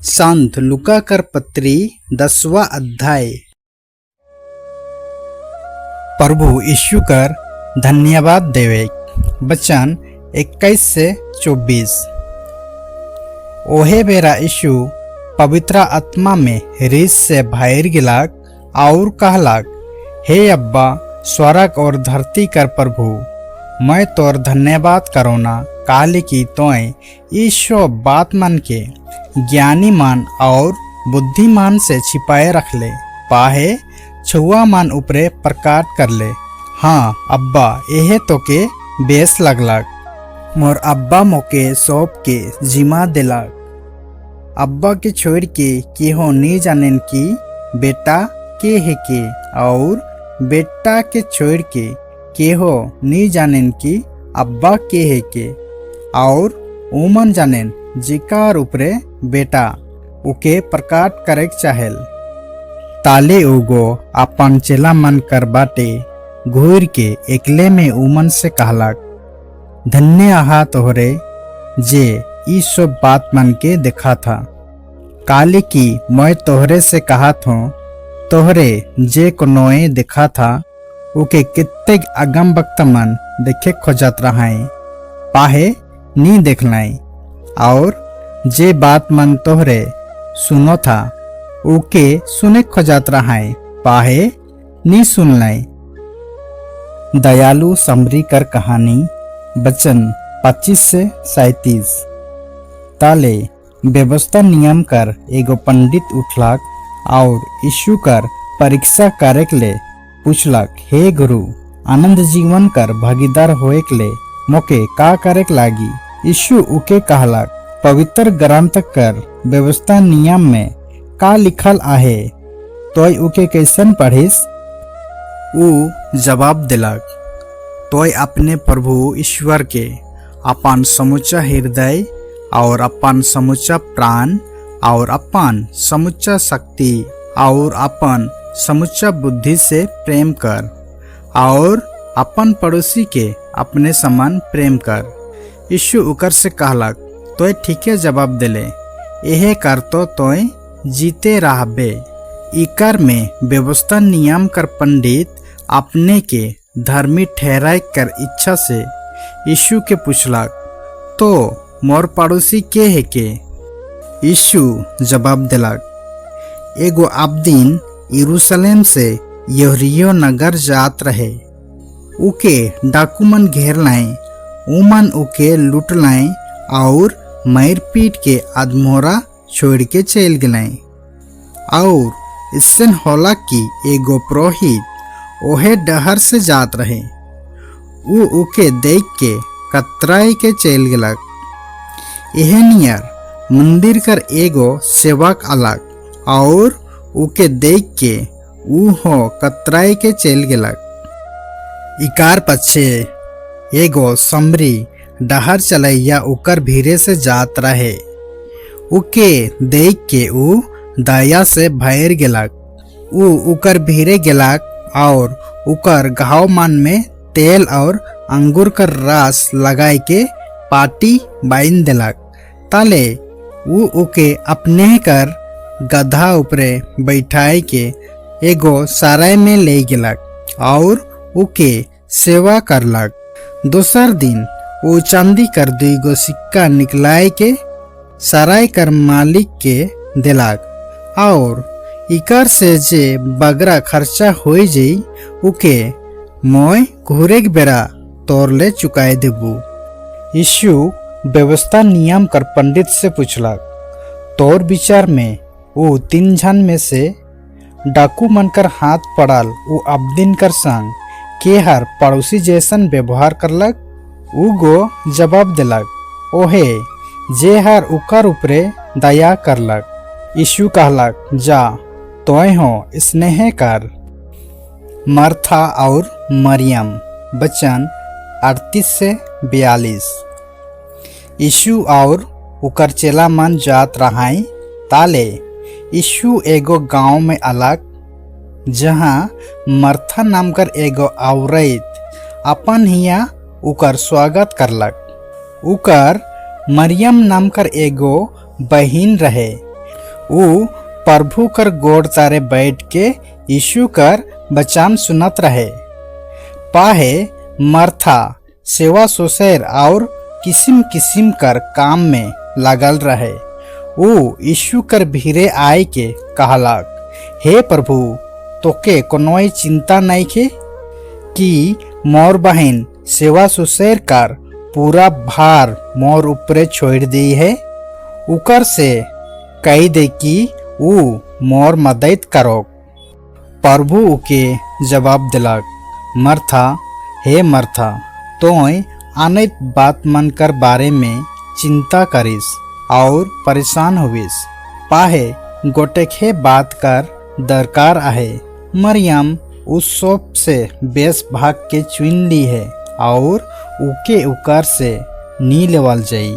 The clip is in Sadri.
संत लूका कर पत्री 10वां अध्याय। प्रभु यीशु कर धन्यवाद देवे। वचन 21 से 24। ओहे बेरा यीशु पवित्र आत्मा में रिस से भइर गिलाक और कहलाक, हे अब्बा, स्वर्ग और धरती कर प्रभु, मैं तोर धन्यवाद करोना, काले की तोय ई सब बात मन के ज्ञानी मन और बुद्धिमान से छिपाए रख ले, पाहे छुआ मन उपरे प्रकाट कर ले। हाँ अब्बा, एहे तो के बेस लगलक। मोर अब्बा मोके सौंप के जिमा दिलक। अब्बा के छोड़ के केहो नहीं जानेन कि बेटा के है के, और बेटा के छोड़ के केहो नहीं जानेन कि अब्बा के है के, और ओमन जानेन जिकार उपरे बेटा उके प्रकाट करे चाहेल। ताले उगो अपन चेला मन कर बाटे घूर के एकले में उमन से कहलक, धन्य आहा तोहरे जे ई सब बात मन के देखा था, काले की मैं तोहरे से कहा थो, तोहरे जे कोनोए देखा था, उके कित्तेक अगम वक्त मन देखे खोजत रहाए, पाहे नी देखलाए, और जे बात मन तोहरे सुनो था, उके सुने खोजत रहाए, पाहे नी सुनलाए। दयालु समरी कर कहानी, वचन 25 से 37। ताले व्यवस्था नियम कर एगो पंडित उठलाक और यीशु कर परीक्षा करे ले पूछलक, हे गुरु, आनंद जीवन कर भागीदार होए के ले मोके का करे लागी? यीशु उके कहलक, पवित्र ग्रंथ कर व्यवस्था नियम में का लिखल आहे? तोय उके कैसन पढ़िस? ऊ जवाब दिलक, तोय अपने प्रभु ईश्वर के अपन समुचा हृदय और अपन समुचा प्राण और अपन समुचा शक्ति और अपन समुचा बुद्धि से प्रेम कर और अपन पड़ोसी के अपने समान प्रेम कर। यीशु उकर से कहलक, तोय ठीके जवाब दिले, एहे कर तो तोय जीते रहबे। इकर में व्यवस्था नियम कर पंडित अपने के धर्मी ठहराए कर इच्छा से यीशु के पूछलक, तो मोर पड़ोसी के है के? यीशु जवाब दिलक, एगो आबदिन यरूशलेम से यरीहो नगर जात रहे। उके डाकू मन घेर लाए, उमन उके लूट लाए और मार पीट के अधमोरा छोड़ के चल गए। और इससे होला कि एगो पुरोहित ओहे डहर से जात रहे। ऊ उके देख के कतराई के चल गलक। एहे नियर मंदिर कर एगो सेवक अलग और उके देख के ऊ हो कतराई के चल गलक। इकार पछे एगो समरी डहर चलैया उकर भीरे से जात रहे। उके देख के ऊ दया से भर गेलक। ऊ उकर भीरे गेलक और उकर घाव मन में तेल और अंगूर कर रस लगाए के पाटी बांध देलक। ताले ऊ उके अपने कर गधा उपरे बैठाए के एगो सराय में ले गेलक और उके सेवा करलक। दोसर दिन वो चांदी कर दुगो सिक्का निकलाए के सराय कर मालिक के देलक और इकर से जे बगरा खर्चा हो जई, उके मोय घूरे के बेरा तोर ले चुकाए देबू। यीशु व्यवस्था नियम कर पंडित से पूछलक, तोर विचार में वो तीन झन में से डाकू मन कर हाथ पड़ल वो अबदिन कर संग के हर पड़ोसी जैसन व्यवहार करलक? ऊ गो जवाब दिलक, ओहे जे हर उकर उपरे दया करलक। यीशु कहलक, जा, तोय हो स्नेह कर। मर्था और मरियम, वचन 38 से 42। यीशु और उकर चेला मन जात रहाई, ताले यीशु एगो गांव में अलग, जहाँ मर्था नाम कर एगो औरत अपन हिया उकर स्वागत करलक। उकर मरियम नाम कर एगो बहिन रहे। ऊ प्रभु कर गोड़ तारे बैठ के यीशु कर बचान सुनत रहे। पाहे मरथा सेवा सुसेर और किसिम किसिम कर काम में लागल रहे। ऊ यीशु कर भीरे आए के कहलक, हे प्रभु, तोके कोनोई चिंता नइखे कि मोर बहिन सेवा सुसेर कर पूरा भार मोर ऊपरे छोड़ दी है? उकर से कही दे कि ऊ मोर मदद करो। प्रभु उके जवाब दिलक, मरथा, हे मरथा, तोय अनेक बात मन कर बारे में चिंता करिस और परेशान हुइस, पाहे गोटेक बात कर दरकार आहे। मरियम उस सब से बेस भाग के चुन ली है और उके उकार से नी लेवल जाई।